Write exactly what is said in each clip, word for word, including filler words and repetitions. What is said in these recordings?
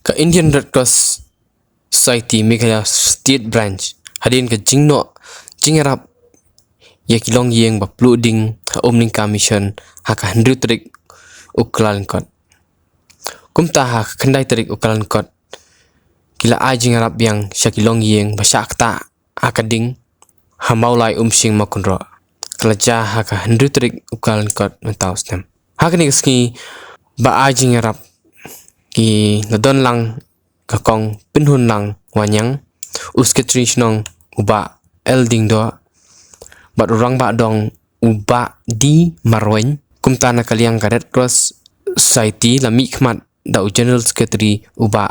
Ka Indian Red Cross Society Meghalaya State Branch hadien ka jingnoh jingïarap ïa ki longïing ba pluh ding ha Umlyngka Mission ha ka hynriew tarik u Kyllalyngkot. Kumta ha ka khyndai tarik u Kyllalyngkot ki la ai jingïarap biang sha ki longïing ba shah ktah ha ka ding ha Mawlai Umshing Mawkynroh. Ka la jia ha ka hynriew tarik u Kyllalyngkot mynta u snem. Ha kane ka sngi ba ai jingïarap ki la don lang ka Kong Pynhunlang Wanniang, u Secretary Shnong u Bah L Diengdoh, bad u Rangbah Dong u Bah D Marwein. Kumta na ka liang ka Red Cross Society la mihkhmat da u General Secretary u Bah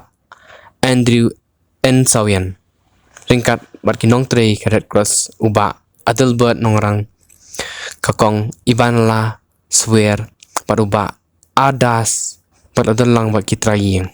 Andrew N Sawian, ryngkat bad ki nongtrei ka Red Cross u Bah Adelbert Nongrang, ka Kong Ibanla Swer, bad u Bah Adas, bad la don lang bad ki trai ïing.